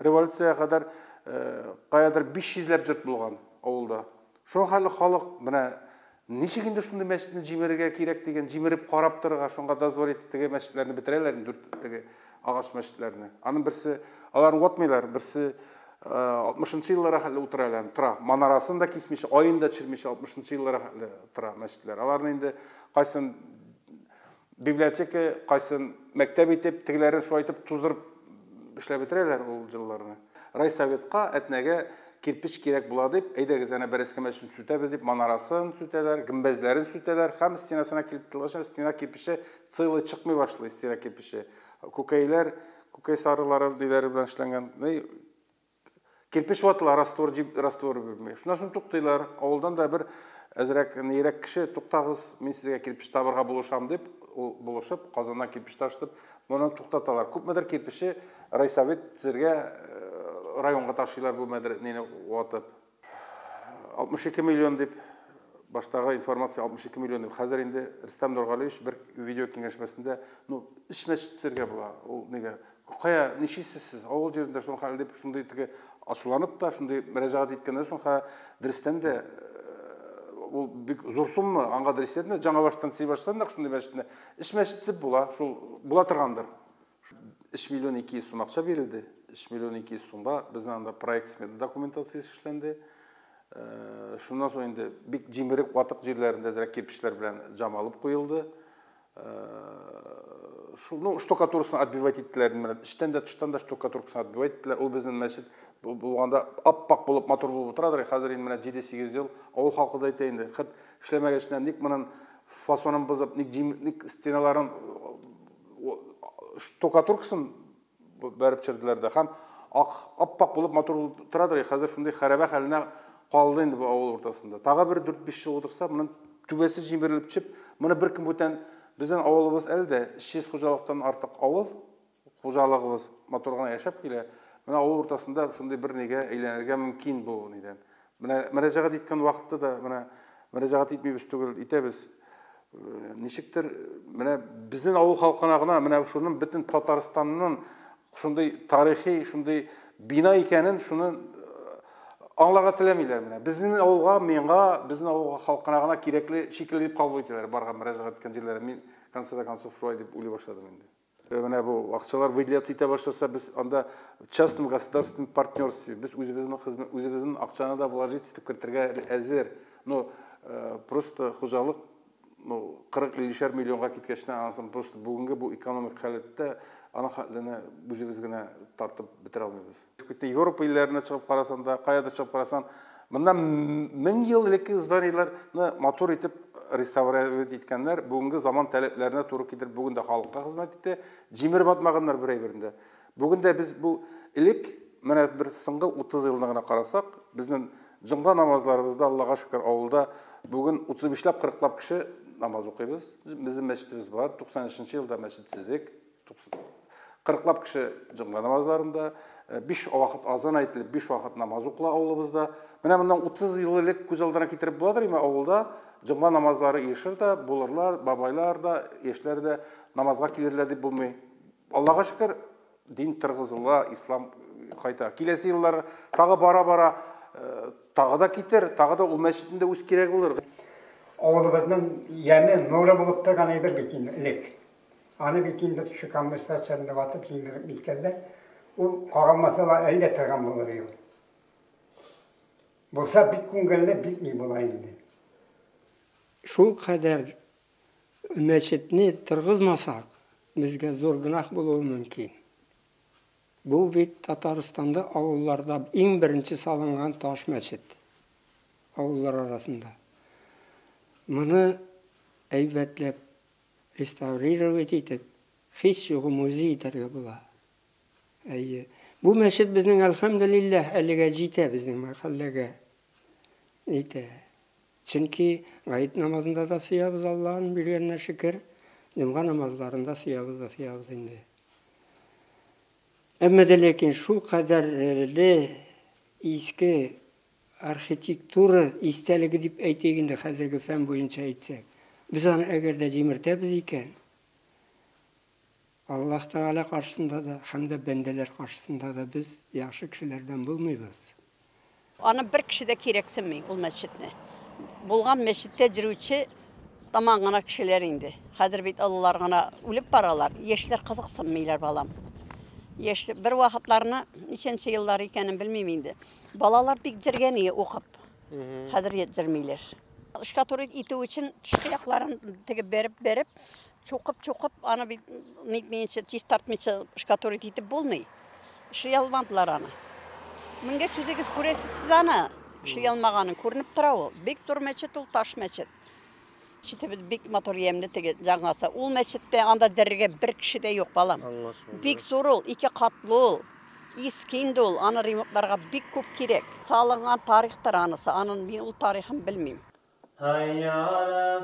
Революциягә кадәр каядыр 500 ләп җорт булган авылда. Шуңа хәтле халык менә ничек инде шундый мәчетне җимерергә кирәк дигән, җимереп карап торырга, шуңа дозволить теге мәчетләрне бетерәләр инде, дүрт теге агач мәчетләрне. Аның берсе, аларны ватмыйлар, берсе 60 нчы елларга хәтле утыра әле, тора. Манарасын да кисмичә, аен да төшермичә 60 нчы елларга хәтле тора мәчетләр. Аларны инде кайсын библиотека, кайсын мәктәп итеп, тегеләрен шулай итеп туздырып эшләп бетерәләр ул җылларны. Райсоветка, Әтнәгә кирпеч кирәк була дип, әйдәгез, әнә Бәрәскә мәчетен сүтәбез дип, манарасын сүтәләр, гөмбәзләрен сүтәләр һәм стенасына килеп тотылгач, стена кирпече целый чыкмый башлый, стена кирпече. Күкәйләр, күкәй сарылары ниләре белән эшләнгән. Кирпеч ватыла, раствор җип, раствор бирми. Шуннан соң туктыйлар. Авылдан да бер әзрәк нирәк кеше, туктагыз, мин сезгә кирпеч табырга булышам дип, ул булышып, Казаннан кирпеч ташытып, моны туктаталар. Күпмедер кирпече райсовет төзергә э, районга ташыйлар бу мәдрәсәне ватып. 62 миллион дип баштагы информация 62 миллион дип. Хәзер инде Рөстәм Нургалиевич бер видео киңәшмәсендә, ну, өч мәчет төзергә була. Ул нигә? Кая нишисез сез? Авыл җирендә шуның хәл дип шундый теге ачуланып та, шундый мөрәҗәгать иткәннән соң, хә дөрестән дә ул бик зур сумма, аңга дөрестән дә жаңа баштан төзи башласаң да шундый мәчетне, өч мәчет төзеп була, шул була торгандыр. 3 миллион 200 сум акча бирелде. 3 миллион 200 сумга безнең анда проект смета документациясе эшләнде. Э, шуннан соң инде бик җимерек ватык җирләрендә әзрәк кирпечләр белән җамалып куелды. Э, шул, ну, штукатуркасын отбивать иттеләр. Менә эчтән дә, тыштан да штукатуркасын отбивать иттеләр. Ул безнең мәчет булганда аппак булып, матур булып утырадыр. Хәзер инде менә 7-8 ел авыл халкы да әйтә инде, хет эшләмәгәч, ник моның фасонын бозып, ник, ник стеналарын штукатуркасын бәреп төшерделәр дә һәм ак аппак булып матур булып торадыр. Хәзер шундый хәрабә хәленә калды инде бу авыл уртасында. Тагы бер 4-5 ел утырса, моның түбәсе җимерелеп төшеп, моны беркем бүтән безнең авылыбыз әле дә 300 хуҗалыктан артык авыл хуҗалыгыбыз матур гына яшәп килә. Менә авыл уртасында шундый бер нигә әйләнергә мөмкин бу нидән. Менә мөрәҗәгать иткән вакытта да менә мөрәҗәгать итмибез түгел, итәбез. Э, ничектер менә безнең авыл халкына гына менә шуның бөтен Татарстанның шундый тарихи, шундый бина икәнен шуны э, аңларга теләмиләр менә. Безнең авылга, миңа, безнең авылга халкына гына кирәкле шикелле дип кабул итәләр барган мөрәҗәгать иткән җирләре. Мин конце концов шулай дип уйлый башладым инде. Э, менә бу акчалар выделяться итә башласа, без анда в частном государственном партнерстве, без үзебезнең хезмәт, үзебезнең акчаны да вложить итеп кертергә әзер. Но э, просто хуҗалык ну 40-50 миллионга киткәчтән анысын просто бүгенге бу экономик халәттә аның хәтлене үзебез генә тартып бетерә алмыйбыз. Европа илләренә чыгып карасаң да, кая да чыгып карасаң, моннан мең ел элекке зданиеләрне матур итеп реставрировать иткәннәр, бүгенге заман таләпләренә туры китереп, бүген дә халыкка хезмәт итә, җимереп атмаганнар бер әйберен дә. Бүген дә без бу элек, менә бер соңгы 30 елны гына карасак, безнең җомга намазларыбызда, Аллага шөкер, авылда бүген 35ләп, 40лап кеше намаз укыйбыз. Безнең мәчетебез бар, 93 елда мәчет төзедек. 40лап кеше җомга намазларында, 5 вакыт азан әйтелеп, 5 вакыт намаз укыла авылыбызда. Менә моннан 30 ел элек күз алдына китереп буладыр име, авылда җомга намазлары ешыр да, булырлар, бабайлар да, яшьләр дә намазга килерләр дип булмый. Аллага шөкер, дин торгызыла, ислам кайта. Киләсе еллар тагы бара-бара тагы да китер, тагы да ул мәчетнең дә үз кирәге булыр. Авылыбызның яме, нуры булып торган әйбер бит инде элек. Аны бит инде шушы коммунистлар чорында ватып, җимереп ниткәннәр. Ул каралмаса ла әле дә торган булыр иде ул. Булса бик күңелле, бик ни була инде. Шул кадәр мәчетне торгызмасак, безгә зур гөнаһ булуы мөмкин. Бу бит Татарстанда авылларда иң беренче салынган таш мәчет. Авыллар арасында. Моны әйбәтләп реставрировать итеп, һич югы музей итәргә була. Әйе. Бу мәчет безнең, әлхәмдүлилләһ, әлегә җитә безнең мәхәлләгә. Итә. Чөнки гает намазында да сыябыз, Аллаһның биргәненә шөкер. Җомга намазларында сыябыз да сыябыз инде. Әмма дә ләкин шул кадәрле иске архитектура истәлеге дип әйтик инде хәзерге фән буенча әйтсәк, без аны әгәр дә җимертәбез икән, Аллаһ Тәгалә каршысында да һәм дә бәндәләр каршысында да без яхшы кешеләрдән булмыйбыз. Аны бер кеше дә кирәксенми ул мәчетне. Булган мәчеттә йөрүче таман гына кешеләр инде. Хәзер бит олылар гына үлеп баралар. Яшьләр кызыксынмыйлар, балам. Яшь бер вакытларны ничәнче еллар икәнен белмим инде. Балалар бик җыргән ие укып. Хәзер җырмыйлар. Штукатурить итү өчен тышкы якларын теге бәреп-бәреп, чукып-чукып, аны бит нитмейенчә, чистартмыйча штукатурить итеп булмый. Эшли алмадылар аны. Менгәч үзегез күрәсез сез аны. Эшли алмаганын күренеп тора ул. Бик зур мәчет ул, таш мәчет. Мәчетебез бик матур, ямьле теге җаңасы. Ул мәчеттә анда дәрергә бер кеше дә юк, балам. Бик зур ул, ике катлы ул. Иске инде ул, аны ремонтларга бик күп кирәк. Салынган тарихтыр анысы, анын мин ул тарихын белмим. Hayya ala.